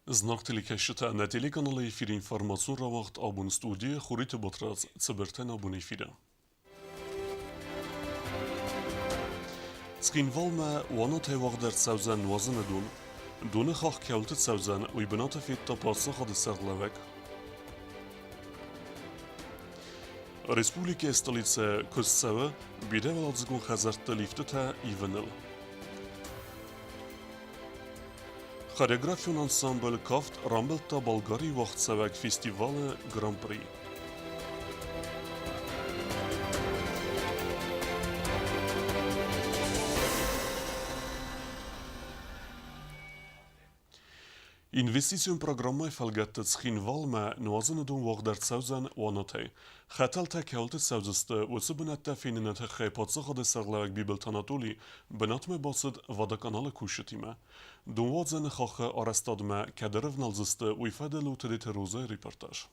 Знаг телекӕсджытӕ нӕ телеканалы эфиры информацион рауагъд абон студийы Хуриты Батрадз цыбыртӕн абон эфиры. Цхинвалмӕ Уанатӕй уагъд ӕрцӕудзӕн нуазыны дон. Доны хахх кӕуылты цӕудзӕн, уый бынаты федта паддзахады сӕргълӕууӕг. Республикӕйы столицӕ куыд цӕуы, бирӕуӕладзыгон хӕдзӕртты лифтытӕ ивыныл. Хореографион ансамбль «Кафт» рамбылдта Болгарийы уагъдцӕуӕг фестивалы Гран-при. Инвестицион программӕйы фӕлгӕтты Цхинвалмӕ нуазыны дон уагъд ӕрцӕудзӕн Уанатӕй. Хӕтӕлтӕ кӕуылты цӕудзысты, уыцы бынӕттӕ феныны тыххӕй паддзахады сӕргълӕууӕг Бибылты Анатоли бынатмӕ бацыд водоканалы кусджытимӕ. Донуадзӕны хаххы арӕзтадмӕ кӕд ӕрӕвналдзысты, уый фӕдыл у Тедеты Розӕйы репортаж.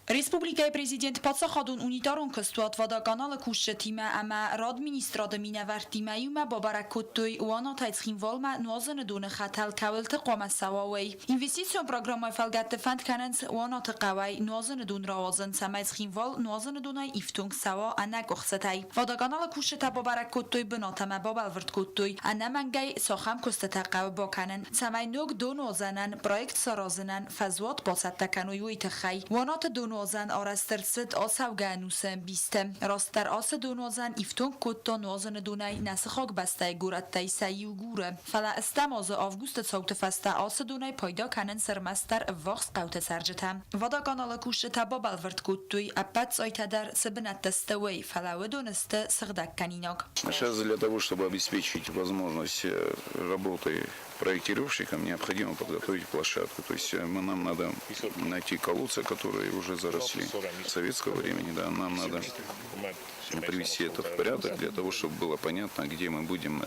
Республикӕйы президент паддзахадон унитарон куыстуат Водоканал-ы кусджытимӕ ӕмӕ Радминистрады минӕвӕрттимӕ иумӕ бабӕрӕг кодтой Уанатӕй Цхинвалмӕ нуазыны доны хӕтӕл кӕуылты хъуамӕ цӕуа, уый. Инвестицион программӕйы фӕлгӕтты фӕнд кӕнынц Уанаты хъӕуӕй нуазыны дон рауадзын, цӕмӕй Цхинвал нуазыны донӕй ифтонг цӕуа ӕнӕкъуыхцытӕй. Водоканал-ы кусджытӕ бабӕрӕг кодтой бынат ӕмӕ бабӕлвырд кодтой, ӕнӕмӕнгӕй цахӕм куыстытӕ хъӕуы бакӕнын, цӕмӕй ног донуадзӕнӕн проект саразынӕн фӕзуат бацӕттӕ кӕной, уый тыххӕй. Уанаты донуадзӕн арӕзт ӕрцыд ацӕугӕ ӕнусы ӕмбисты. Растдӕр ацы донуадзӕн ифтонг кодта нуазыны донӕй нӕ сыхаг бӕстӕйы горӕттӕй сӕ иу Гуры. Фӕлӕ ӕстӕм азы августы цауты фӕстӕ ацы донӕй пайда кӕнынц ӕрмӕстдӕр ӕввахс хъӕуты цӕрджытӕ. Водоканалы кусджытӕ бабӕлвырд кодтой, ӕппӕт цъайтӕ дӕр цы бынӕтты сты, уый, фӕлӕ уыдон сты сыгъдӕгкӕнинаг. Сейчас для того, чтобы обеспечить возможность работы проектировщикам, необходимо подготовить площадку. То есть нам надо найти колодцы, которые уже заросли советского времени, да, нам надо привести это в порядок для того, чтобы было понятно, где мы будем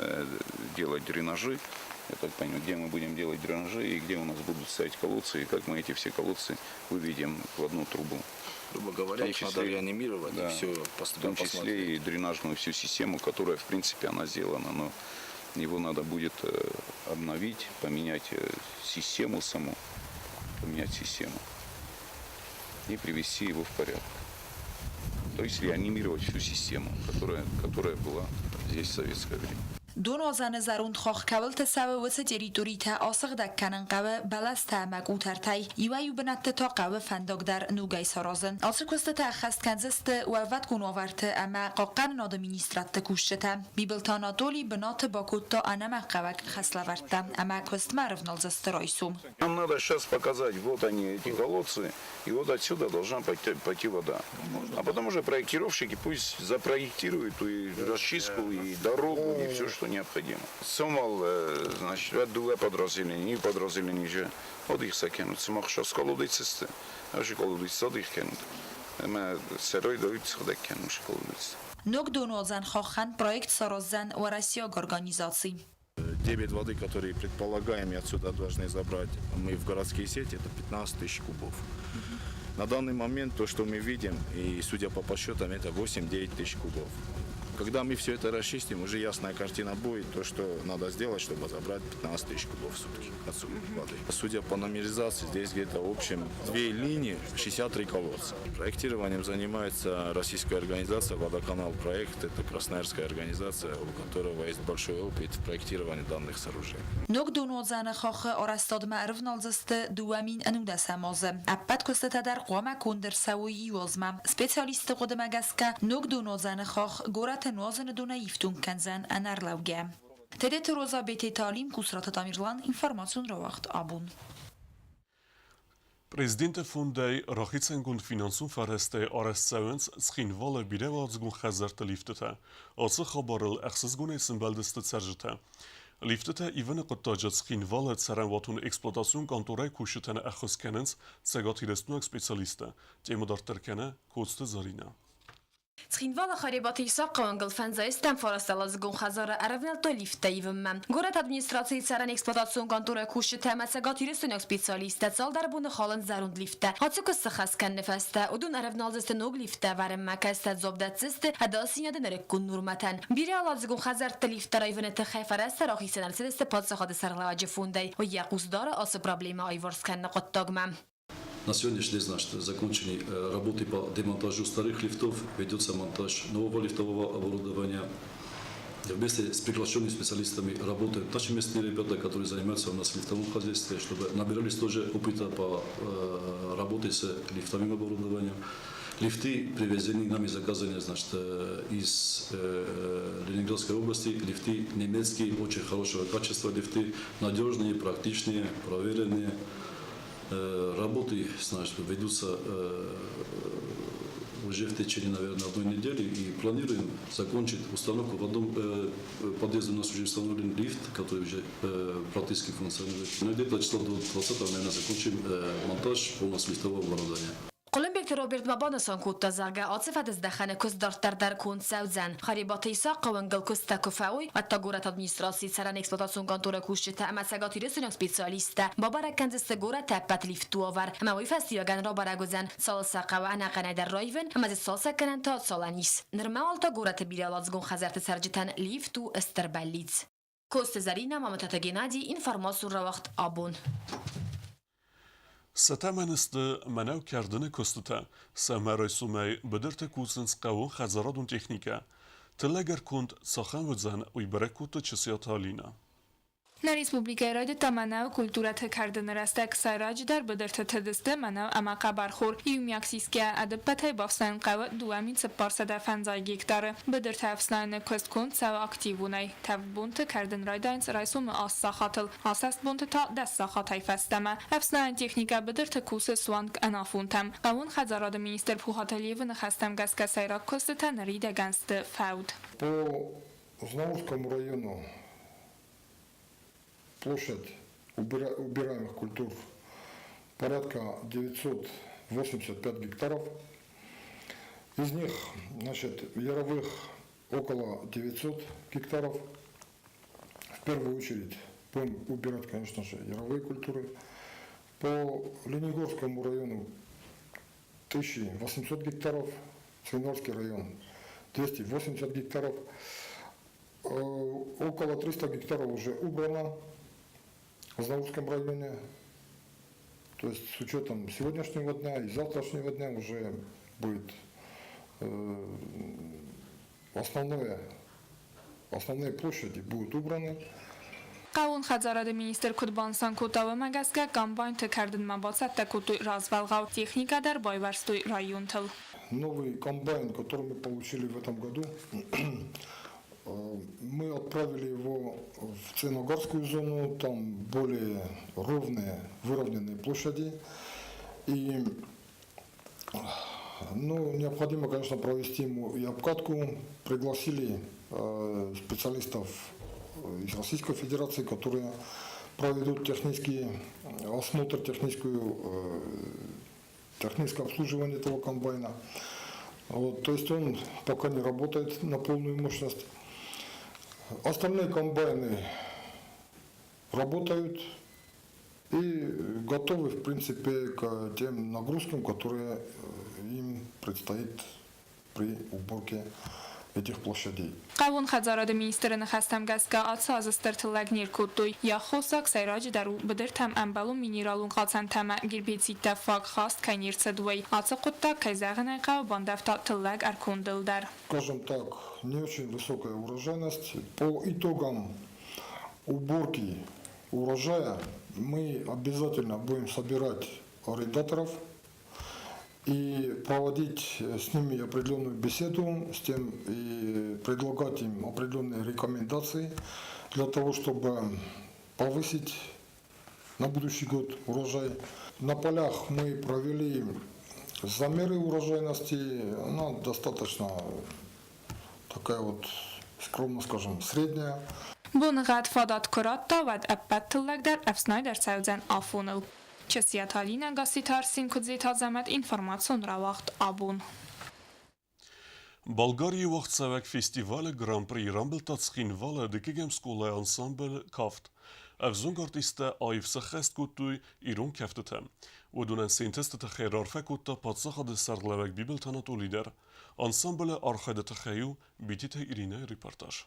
делать дренажи, я так понимаю, где мы будем делать дренажи и где у нас будут стоять колодцы, и как мы эти все колодцы выведем в одну трубу. Грубо говоря, их надо реанимировать, да, и все в том числе и дренажную всю систему, которая, в принципе, она сделана, но его надо будет обновить, поменять систему саму, поменять систему и привести его в порядок. То есть реанимировать всю систему, которая была здесь в советское время. Донуадзӕны зӕронд хох кӕуылты цӕуы, уыцы территоритӕ асыгъдӕг кӕнын хъӕуы бӕлӕстӕ ӕмӕ къутӕртӕй, иуӕй-иу бынӕтты та хъӕуы фӕндаг дӕр ногӕй саразын. Ацы куыстытӕ ӕххӕст кӕндзысты уӕлвӕткон уавӕрты ӕмӕ хъахъхъӕнынады министрадты кусджытӕ. Бибылты Анатоли бынаты бакодта ӕнӕмӕнгхъӕуӕг хӕслӕвӕрдтӕ ӕмӕ куыстмӕ ӕрывналдзысты райсом. Нам надо сейчас показать, вот они, эти колодцы, и вот отсюда должна пойти вода. А потом уже проектировщики пусть запроектируют и расчистку, и дорогу, и все, что необходимо. Сомал, значит, дыууӕ подразделение, иу подразделение адих сӕ кӕнут, сымах сейчас колодецты, ӕз колодец адих кӕнут. Ӕмӕ сӕрӕй дӕр сыгъдӕг кӕнут колодец. Ног донуадзӕн хаххӕн проект сараздзӕн уӕрӕсейаг организаци. Дебет воды, который предполагаем и отсюда должны забрать мы в городские сети, это 15 тысяч кубов. На данный момент то, что мы видим, и судя по подсчетам, это 8-9 тысяч кубов. Когда мы все это расчистим, уже ясная картина будет, то, что надо сделать, чтобы забрать 15 тысяч кубов в сутки отсюда воды. Судя по номеризации, здесь где-то в общем две линии, 63 колодца. Проектированием занимается российская организация «Водоканал Проект». Это красноярская организация, у которого есть большой опыт в проектировании данных сооружений. Ног донуадзӕны хаххы арӕзтадмӕ ӕрывналдзысты 2019 азы. Ӕппӕт куыстытӕ дӕр хъуамӕ конд ӕрцӕуой иу азмӕ. Специалистты хъуыдымӕ гӕсгӕ, ног донуадзӕны хахх горӕты нуазыны донӕй ифтонг кӕндзӕн ӕнӕрлӕугӕ. Тедеты Роза, Бететы Алим, Кусраты Тамерлан, информацион рауагъд абон. Президенты фондӕй рахицӕнгонд финансон фӕрӕзтӕй арӕзт цӕуынц Цхинвалы бирӕуӕладзыгон хӕдзӕртты лифтытӕ. Ацы хабарыл ӕхсызгонӕй сӕмбӕлдысты цӕрджытӕ. Лифтытӕ ивыны хъуыддаджы Цхинвалы цӕрӕнуатон-эксплуатацион къанторӕй кусджытӕн ӕххуыс кӕнынц цӕгатирыстойнаг специалисттӕ. Темӕ дарддӕр кӕны Коцты Зӕринӕ. Цхинвалы Харебаты Исахъы уынгыл фӕндзайстӕм фарастуӕладзыгон хӕдзары ӕрӕвнӕлдтой лифттӕ ивынмӕ. Горӕты администрацийы цӕрӕн-эксплуатацион къанторӕйы кусджытӕ ӕмӕ цӕгатирыстойнаг специалисттӕ цалдӕр боны халынц зӕронд лифттӕ. Ацы куысты хӕс кӕныны фӕстӕ уыдон ӕрӕвналдзысты ног лифттӕ ӕвӕрынмӕ, кӕцытӕ дзуапп дӕтдзысты ӕдасдзинады нырыккон нормӕтӕн. Бирӕуӕладзыгон хӕдзӕртты лифттӕ раивыны тыххӕй фӕрӕзтӕ рахицӕн ӕрцыдысты паддзахады сӕргълӕууӕджы фондӕй. Уый йӕ хъус дары ацы проблемӕ аиуварс кӕныны хъуыддагмӕ. На сегодняшний день, значит, закончены работы по демонтажу старых лифтов, ведется монтаж нового лифтового оборудования. Вместе с приглашенными специалистами работают наши местные ребята, которые занимаются у нас в лифтовом хозяйстве, чтобы набирались тоже опыта по работе с лифтовым оборудованием. Лифты привезены нами заказаны, значит, из Ленинградской области. Лифты немецкие, очень хорошего качества лифты, надежные, практичные, проверенные. Работы, значит, ведутся уже в течение, наверное, одной недели и планируем закончить установку. В одном подъезде у нас уже установлен лифт, который уже практически функционирует. Ну, где-то числа до 20, наверное, закончим монтаж полностью лифтового оборудования. Хъуылымбегты Роберт ма банысан кодта, зӕгъгӕ, ацы фӕдыздӕхӕны куыст дарддӕр дӕр конд цӕудзӕн. Харебаты Исахъы уынгыл куысттӕ куы фӕуой, уӕд та горӕты администрацийы цӕрӕн-эксплуатацион къанторы кусджытӕ ӕмӕ цӕгатирыстойнаг специалисттӕ бабӕрӕг кӕндзысты горӕты ӕппӕт лифтты уавӕр ӕмӕ уый фӕстиуӕгӕн рабӕрӕг уыдзӕн, цал сӕ хъӕуы ӕнӕхъӕнӕй дӕр раивын ӕмӕ дзы цалцӕггӕнӕн та цалӕн ис. Нырма уал та горӕты бирӕуӕладзыгон хӕдзӕртты цӕрджытӕн лифт у стыр бӕллиц. Коцты Зӕринӕ, Мамытаты Геннадий, информацион рауагъд «Абон». Сӕ тӕмӕны сты мӕнӕу кӕрдыны куыстытӕ, сӕумӕрайсомӕй быдырты кусынц хъӕууон хӕдзарадон техникӕ. Тыллӕг ӕрконд цахӕм уыдзӕн, уый бӕрӕг кодта Чысиаты Алинӕ. Нӕ республикӕйы райдыдта мӕнӕуы культурӕты кӕрдыны рӕстӕг. Сӕйраджыдӕр быдырты тыдысты мӕнӕу ӕмӕ хъӕбӕрхор. Иумиаг сисгӕ ӕдыппӕтӕй бафснайын хъӕуы 2450 гектары. Быдыртӕ ӕфснайыны куыст конд цӕуы активонӕй. Тӕвд бонты кӕрдын райдайынц райсомы аст сахатыл, асӕст бонты та 10 сахатӕй фӕстӕмӕ. Ӕфснайӕн техникӕ быдырты кусы суанг ӕнафонтӕм. Хъӕууон хӕдзарады министр Пухаты Левы ныхӕстӕм гӕсгӕ сӕйраг куыстытӕ ныридӕгӕн сты фӕуд. По Знаурскому району площадь убираемых культур порядка 985 гектаров. Из них, значит, яровых около 900 гектаров. В первую очередь будем убирать, конечно же, яровые культуры. По Ленигорскому району 1800 гектаров, Цхинвальский район 280 гектаров. Около 300 гектаров уже убрано в Знаурском районе. То есть с учетом сегодняшнего дня и завтрашнего дня уже будет основные площади будут убраны. Хъӕууон хӕдзарады министр куыд банысан кодта, уымӕ гӕсгӕ комбайнты кӕрдынмӕ бацӕттӕ кодтой развӕлгъау, техникӕ дӕр байуӕрстой районтыл. Новый комбайн, который мы получили в этом году, мы отправили его в Циногарскую зону, там более ровные, выровненные площади. И, ну, необходимо, конечно, провести ему и обкатку. Пригласили специалистов из Российской Федерации, которые проведут технический осмотр, техническое обслуживание этого комбайна. Вот, то есть он пока не работает на полную мощность. Остальные комбайны работают и готовы, в принципе, к тем нагрузкам, которые им предстоит при уборке этих площадей. Хъӕууон хӕдзарады министры ныхӕстӕм гӕсгӕ ацы азы стыр тыллӕг не ркодтой. Йӕ аххосаг сӕйраджыдӕр у быдыртӕм ӕмбӕлон минералон хъацӕнтӕ ӕмӕ гербицидтӕ фаг хаст кӕй не рцыд, уый. Ацы хъуыддаг, кӕй зӕгъын ӕй хъӕуы, бандӕвта тыллӕг ӕркондыл дӕр. Скажем так, не очень высокая урожайность. По итогам уборки урожая мы обязательно будем собирать арендаторов и проводить с ними определенную беседу, с тем и предлагать им определенные рекомендации для того, чтобы повысить на будущий год урожай. На полях мы провели замеры урожайности, она достаточно такая вот, скромно скажем, средняя. Боныгъӕд фадат куы радта, уӕд ӕппӕт тыллӕг дӕр ӕфснайд ӕрцӕудзӕн афоныл. Чысиаты Алинӕ, Гасситы Арсен, Куыдзеты Азӕмӕт, информацион рауагъд «Абон». Болгарийы уагъдцӕуӕг фестивалы Гран-при рамбылдта Цхинвалы дыккӕгӕм скъолайы ансамбль «Кафт». Ӕвзонг артисттӕ аив сӕххӕст кодтой ирон кӕфтытӕ. Уыдонӕн се нтысты тыххӕй раарфӕ кодта паддзахады сӕргълӕууӕг Бибылты Анатоли дӕр. Ансамблы архайды тыххӕй у Битеты Иринӕйы репортаж.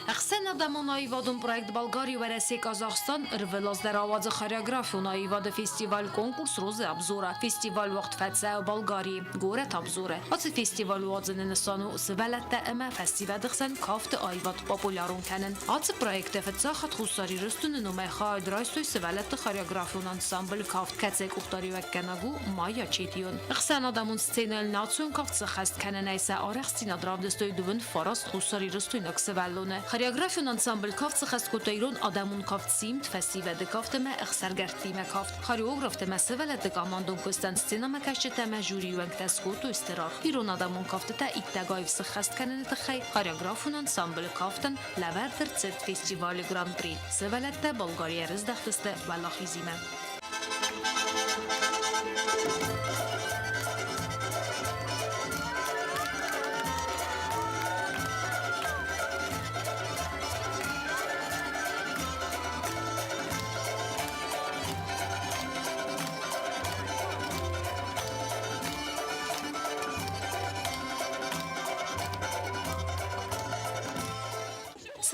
Ӕхсӕнадӕмон аивадон проект Болгари-Уӕрӕсе-Казахстан ӕрвылаз дӕр ауадзы хореографион аивады фестиваль-конкурс «Розы Обзора». Фестиваль уагъд фӕцӕуы Болгарийы, горӕт Обзоры. Ацы фестиваль уадзыны нысан у сывӕллӕттӕ ӕмӕ фӕсивӕды хсӕн кафты аивад популярон кӕнын. Ацы проекты фыццаг хатт Хуссар Ирыстоны номӕй хайад райстой сывӕллӕтты хореографион ансамбль «Кафт», кӕцыйы къухдариуӕггӕнӕг у Майя Четион. Ӕхсӕнадӕмон сценӕйыл национ кафт сӕххӕст кӕнынӕй сӕ арӕхстдзинад равдыстой дыууын фараст хуссарирыстойнаг сывӕллоны. Хореографион ансамбль кафт сыхӕст кодта ирон адӕмон кафт Симд, фӕсивӕды кафт ӕмӕ ӕхсаргӕрдтимӕ кафт. Хореографтӕ ӕмӕ сывӕллӕтты командон куыстӕн сценӕмӕкӕсджытӕ ӕмӕ жюрийы уӕнгтӕ скодтой стыр аргъ. Ирон адӕмон кӕфтытӕ иттӕг аив сыххӕст кӕныны тыххӕй хореографон ансамблы кафтӕн лӕвӕрд ӕрцыд фестивалы гран-при. Сывӕллӕттӕ Болгарийӕ рыздӕхтысты уӕлахизимӕ.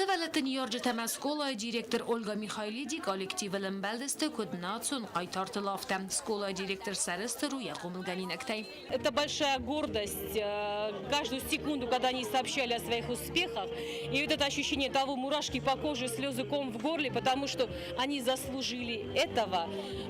Сывӕллӕтты ныййарджытӕ ӕмӕ скъолайы директор Ольга Михайлиди коллективыл ӕмбӕлдысты куыд национ хъайтартыл, афтӕ. Скъолайы директор сӕрыстыр у йӕ хъомылгӕнинӕгтӕй. Это большая гордость. Каждую секунду, когда они сообщали о своих успехах, и вот это ощущение того, мурашки по коже, слезы ком в горле, потому что они заслужили этого.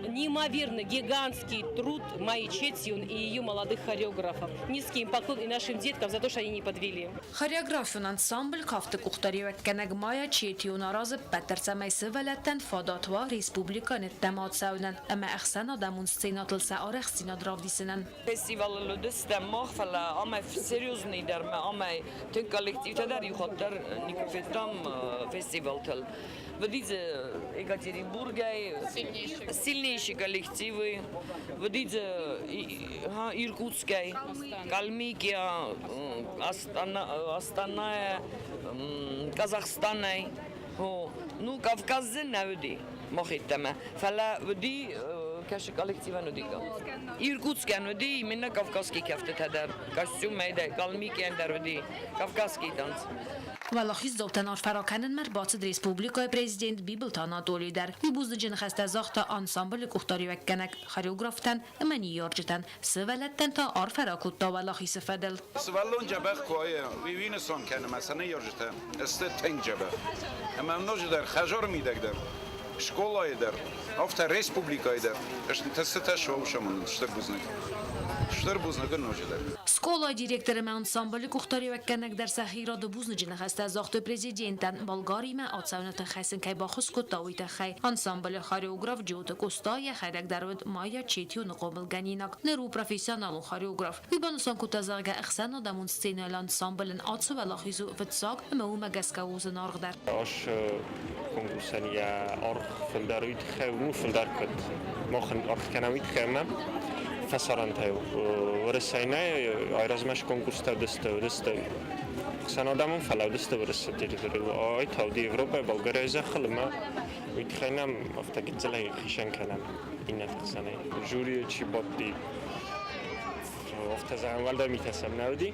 Неимоверно гигантский труд Майи Четьюн и ее молодых хореографов. Низкий им поклон и нашим деткам за то, что они не подвели. Хореографион ансамбль кафты къухдариуӕггӕнӕг Майя Четион аразы ӕппӕт дӕр, цӕмӕй сывӕллӕттӕн фадат уа республикӕйы ӕддӕмӕ ацӕуынӕн ӕмӕ ӕхсӕнадӕмон сценӕтыл сӕ арӕхстдзинад равдисынӕн. Фестивалыл уыдыстӕм мах, фӕлӕ амӕй серьезный дӕр ма амӕй тынг коллективтӕ дӕр иу хатт дӕр никуы федтам фестивалтыл. Уыди дзы Екатеринбургӕй сильнейшие коллективы, уыди дзы Иркутскӕй, Калмыкия, Астана, Казахстанӕй. Ну, Кавказ дзы нӕ уыди мах йеддӕмӕ, фӕлӕ уыди кӕсы коллективӕн уыди. Иркутскӕн уыди именно кавказский кӕфтытӕ дӕр, костюмӕй дӕр, Калмыкиян дӕр уыди кавказский танц. Уӕлахиздзаутӕн арфӕ ракӕнынмӕ ӕрбацыд республикӕйы президент Бибылты Анатолий дӕр. Уый бузныджы ныхӕстӕ загъта ансамблы къухдариуӕггӕнӕг хореографтӕн ӕмӕ ныййарджытӕн, сывӕллӕттӕн та арфӕ ракодта уӕлахизы фӕдыл. Сывӕллон дзӕбӕх куы уа, уый уый нысан кӕны, мӕ сӕ ныййарджытӕ сты тынг дзӕбӕх. Ӕмӕ ноджыдӕр хӕдзары мидӕг дӕр, скъолайы дӕр, афтӕ республикӕйы дӕр цытӕ суаусамонын стыр бузныг. Стыр бузныг ын ноджыдӕр. Скъолайы директор ӕмӕ ансамблы къухдариуӕггӕнӕг дӕр сӕхи рады бузныджы ныхӕстӕ загътой президентӕн, Болгаримӕ ацӕуыны тыххӕй сын кӕй баххуыс кодта, уый тыххӕй. Ансамблы хореограф Джиоты Къоста йӕхӕдӕг дӕр уыд Майя Четионы хъомылгӕнинаг. Ныр у профессионалон хореограф. Уый банысан кодта, зӕгъгӕ, ӕхсӕнадӕмон сценӕйыл ансамблӕн ацы уӕлахиз у фыццаг ӕмӕ уымӕ гӕсгӕ у зынаргъдӕр. Ас конкурсӕн йӕ аргъ фылдӕр уый тыххӕй у, фылдӕр куыд мах ын аргъ кӕнӕм, уый тыххӕй ӕмӕ фӕсарӕнтӕй Уӕрӕсейы нӕ айразмӕ цы конкурстӕ уыдысты, уыдысты ӕхсӕнадӕмон, фӕлӕ уыдысты Уырысы территорийыл. Ай та уыди Европӕйы, Болгарияйы зӕххыл ӕмӕ уый тыххӕй нӕм афтӕ гыццылӕй хицӕн кӕнӕм иннӕты хсӕнӕй. Жюрийы чи бадти, афтӕ зӕгъӕн, уӕлдай митӕ сӕм нӕ уыди.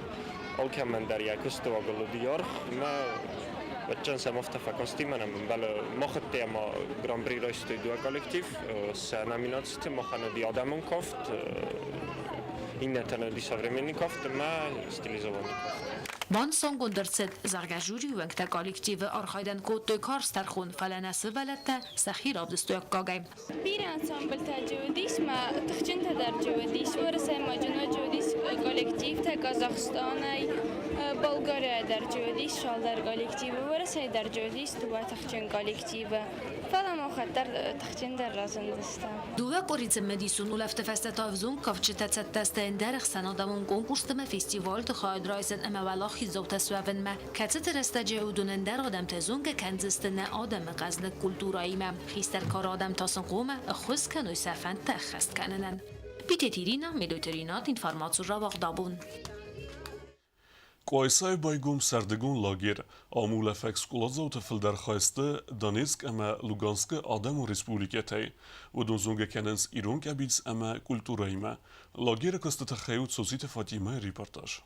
Алкӕмӕн дӕр йӕ куысты уагыл уыди аргъ ӕмӕ Вӕдджын сӕм афтӕ фӕкасти мӕнӕн ӕмбӕлы махӕтты ӕмӕ Гран-при райстой дыууӕ коллектив. Сӕ номинациты махӕн уыди адӕмон кафт, иннӕтӕн уыди современный кафт ӕмӕ стилизованный кафт. Банысангонд ӕрцыд, зӕгъгӕ, жюрийы уӕнгтӕ коллективы архайдӕн кодтой карз тӕрхон, фӕлӕ нӕ сывӕллӕттӕ сӕхи равдыстой аккагӕй. Бирӕ ансамблтӕ уыдис ма тыхджынтӕ дӕр уыдис. Уӕрӕсейы ма ноджы уыдис коллективтӕ Казахстанӕй, Болгарийӕ дӕр уыдис цалдӕр коллективы, Уӕрӕсейы дӕр уыдис дыууӕ тыхджын коллективы. Фӕлӕ мах дӕр тыхджындӕр разындыстӕм. Дыууӕ къуыри цымыдисон улӕфты фӕстӕ та ӕвзонг кафджытӕ цӕттӕ сты ӕндӕр ӕхсӕнадӕмон конкурсты ӕмӕ фестивальты хайад райсын ӕмӕ уӕлахиздзаутӕ суӕвынмӕ, кӕцыты рӕстӕджы уыдон ӕндӕр адӕмтӕ зонгӕ кӕндзысты нӕ адӕмы хъӕздыг культурӕимӕ. Хистӕр кары адӕм та сын хъуамӕ ӕххуыс кӕной сӕ фӕндтӕ ӕххӕст кӕнынӕн. Битеты Ирина, Медойты Ринат, информаци рауагъдабон. Къуайсайы байгом сӕрдыгон лагерь. Ам улӕфӕг скъоладзауты фылдӕр хай сты Донецк ӕмӕ Луганскы адӕмон республикӕтӕй. Уыдон зонгӕ кӕнынц ирон къӕбиц ӕмӕ культурӕимӕ. Лагеры куысты тыххӕй у Цоциты Фатимӕйы репортаж.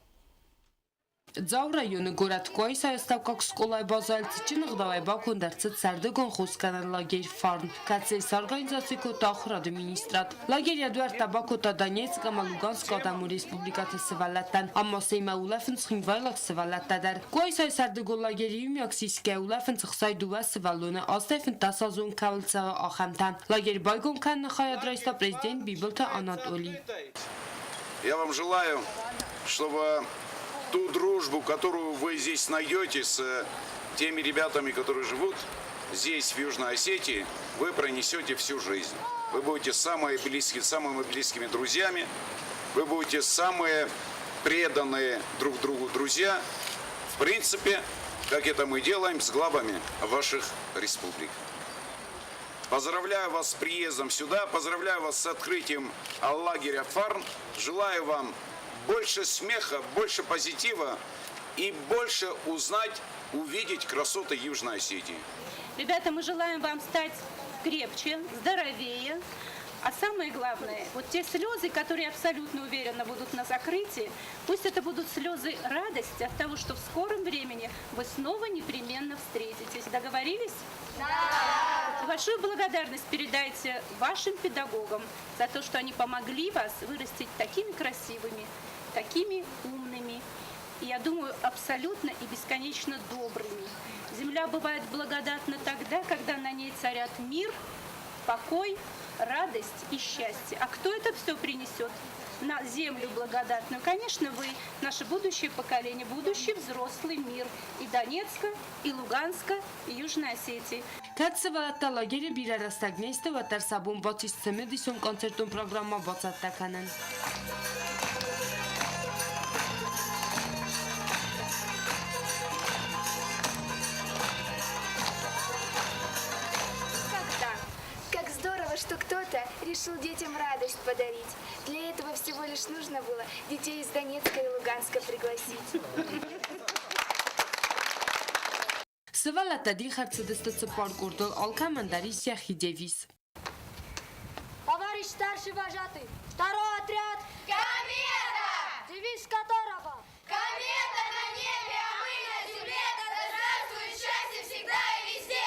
Дзауы районы горӕт Къуайсайы астӕуккаг скъолайы базӕйыл цытджын ӕгъдауӕй баконд ӕрцыд сӕрдыгон хосгӕнӕн лагерь «Фарн», кӕцыйы сорганизаци кодта ахуырады министрад. Лагерь йӕ дуӕрттӕ бакодта Донецк ӕмӕ Луганскы адӕмон республикӕты сывӕллӕттӕн, ӕмӕ семӕ улӕфынц цхинвайлаг сывӕллӕттӕ дӕр. Къуайсайы сӕрдыгон лагерь иумиаг сисгӕ улӕфынц 62 сывӕллоны, 85 азон кӕуыл цӕуы, ахӕмтӕ. Лагерь байгом кӕныны хайад райста президент Бибылты Анатолий. Я вам желаю, чтобы ту дружбу, которую вы здесь найдете с теми ребятами, которые живут здесь, в Южной Осетии, вы пронесете всю жизнь. Вы будете самые близкие, самыми близкими друзьями, вы будете самые преданные друг другу друзья, в принципе, как это мы делаем с главами ваших республик. Поздравляю вас с приездом сюда, поздравляю вас с открытием лагеря «Фарн». Желаю вам больше смеха, больше позитива и больше узнать, увидеть красоты Южной Осетии. Ребята, мы желаем вам стать крепче, здоровее. А самое главное, вот те слезы, которые абсолютно уверенно будут на закрытии, пусть это будут слезы радости от того, что в скором времени вы снова непременно встретитесь. Договорились? Да! Большую благодарность передайте вашим педагогам за то, что они помогли вас вырастить такими красивыми, такими умными и, я думаю, абсолютно и бесконечно добрыми. Земля бывает благодатна тогда, когда на ней царят мир, покой, радость и счастье. А кто это все принесет на землю благодатную? Конечно, вы, наше будущее поколение, будущий взрослый мир и Донецка, и Луганска, и Южной Осетии. Кӕд сывӕллӕттӕ лагеры бирӕ рӕстӕг не сты, уӕддӕр сӕ бон бацис цымыдисон концертон программӕ бацӕттӕ кӕнын. Как здорово, что кто-то решил детям радость подарить. Для этого всего лишь нужно было детей из Донецка и Луганска пригласить. Сывӕллӕттӕ дих ӕрцыдысты цыппар къордыл, алкӕмӕн дӕр ис йӕхи девиз. Товарищ старший вожатый, второй отряд «Комета!», девиз которого «Комета на небе, а мы на земле, да здравствует счастье всегда и везде!»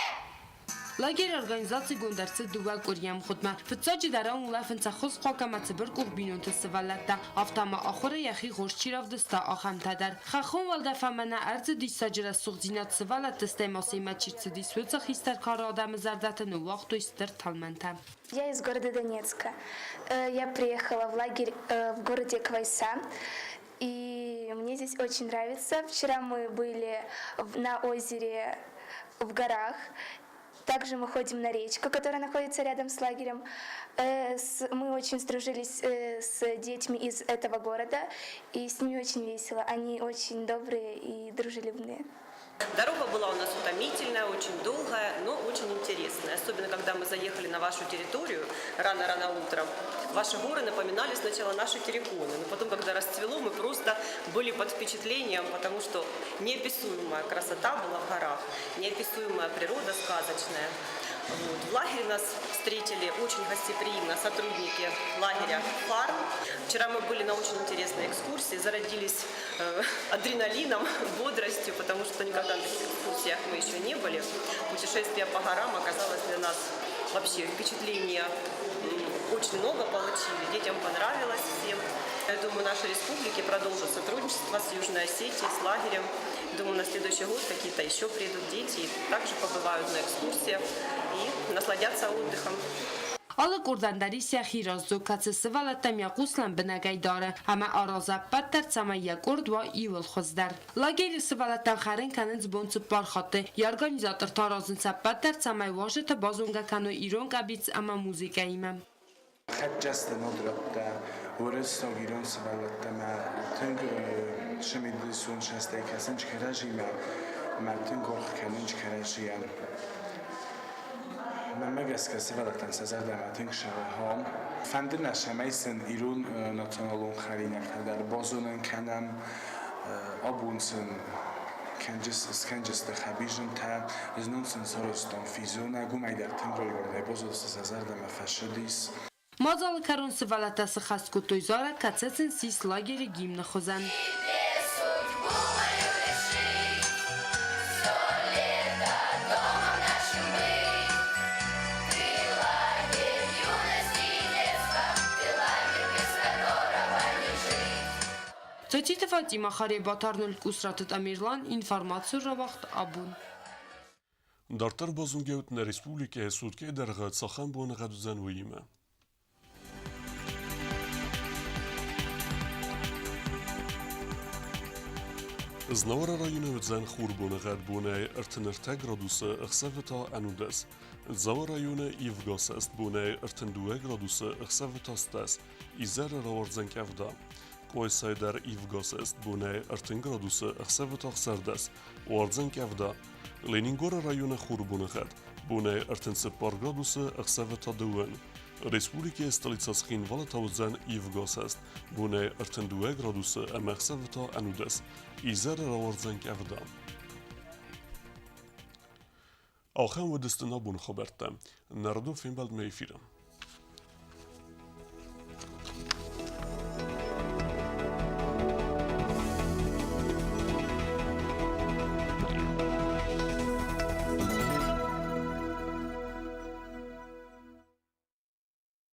Лагерь организацигонд ӕрцыд дыууӕ къуырийы ӕмгъуыдмӕ. Фыццаджыдӕр ам улӕфынц ӕххуысхъуаг ӕмӕ цыбыркъух бинонты сывӕллӕттӕ, афтӕ ма ахуыры йӕхи хорз чи равдыста, ахӕмтӕ дӕр. Хӕххон уӕлдӕф ӕмӕ нӕ ӕрдзы диссаджы рӕсугъддзинад сывӕллӕтты стӕй ма семӕ чи рцыдис, уыцы хистӕр кары адӕмы зӕрдӕты ныууагътой стыр тӕлмӕнтӕ. Я из города Донецка. Я приехала в лагерь в городе Квайса. И мне здесь очень нравится. Вчера мы были на озере в горах. Также мы ходим на речку, которая находится рядом с лагерем. Мы очень сдружились с детьми из этого города, и с ними очень весело. Они очень добрые и дружелюбные. Дорога была у нас утомительная, очень долгая, но очень интересная. Особенно, когда мы заехали на вашу территорию рано-рано утром. Ваши горы напоминали сначала наши терриконы, но потом, когда расцвело, мы просто были под впечатлением, потому что неописуемая красота была в горах, неописуемая природа сказочная. Вот. В лагере нас встретили очень гостеприимно сотрудники лагеря «Фарн». Вчера мы были на очень интересной экскурсии, зародились адреналином, бодростью, потому что никогда на таких экскурсиях мы еще не были. Путешествие по горам оказалось для нас вообще впечатление очень много получили, детям понравилось всем. Я думаю, наши республики продолжат сотрудничество с Южной Осетией, с лагерем. Думаю, на следующий год какие-то еще приедут дети и также побывают на экскурсиях и насладятся отдыхом. Алы къордӕн дӕр ис йӕхи раздзог, кӕцы сывӕллӕттӕм йӕ хъус лӕмбынӕгӕй дары ӕмӕ аразы ӕппӕт дӕр, цӕмӕй йӕ къорд уа иууыл хуыздӕр. Лагеры сывӕллӕттӕн хӕрын кӕнынц бон цыппар хатты. Йӕ организатортӕ аразынц ӕппӕт дӕр, цӕмӕй уазджыты базонгӕ кӕной ирон къӕбиц ӕмӕ музыкӕимӕ. Хӕццӕ нодрӕттӕ уырыссаг ирон сывӕллӕттӕмӕ тынг цымыдисон цӕстӕй кӕсынц кӕрӕдзимӕ ӕмӕ тынг аргъ кӕнынц кӕрӕдзийӕн. Мӕнмӕ гӕсгӕ сывӕллӕттӕн сӕ зӕрдӕмӕ тынг сӕ Фӕнды нӕ, цӕмӕй сын ирон националон хӕринӕгтӕ дӕр базонын кӕнӕм. Абон сын скӕнджысты хӕбизынтӕ, знон сын сарӕзтам физонӕг, уымӕй дӕр тынг райгондӕй баззадысты, сӕ зӕрдӕмӕ фӕцыдис. Мадзалы кӕрон сывӕллӕттӕ сыххӕст кодтой зарӕг, кӕцы сын ссис лагеры гимны хуызӕн. Цоциты Фатимӕ, Харебаты Арнольд, Къусраты Тамерлан, информацион рауагъд абон. Дарддӕр базонгӕут нӕ республикӕйы суткӕйы дӕргъы цахӕм боныгъӕд уыдзӕн, уыимӕ. Знауыры районы уыдзӕн хурбоныгъӕд бонӕй 33 градусы, ӕхсӕвы та 11. Дзауы районы ивгӕ цӕст бонӕй 32 градусы, ӕхсӕвы та 10. Изӕры рауардзӕн къӕвда. Къуайсайы дӕр ивгӕ цӕст бонӕй 30 градусы, ӕхсӕвы та 16. Уардзӕн къӕвда. Ленингоры районы хурбоныгъӕд бонӕй 34 градусы, ӕхсӕвы та дыууын. Республикӕйы столицӕ Цхинвалы та уыдзӕн ивгӕ бонӕй 32 градусы ӕмӕ ӕхсӕвы та 11. Изӕры рауардзӕн къӕвда. Ахӕм уыдысты нӕ боны хабӕрттӕ. Нӕ радон фембӕлдмӕ эфиры.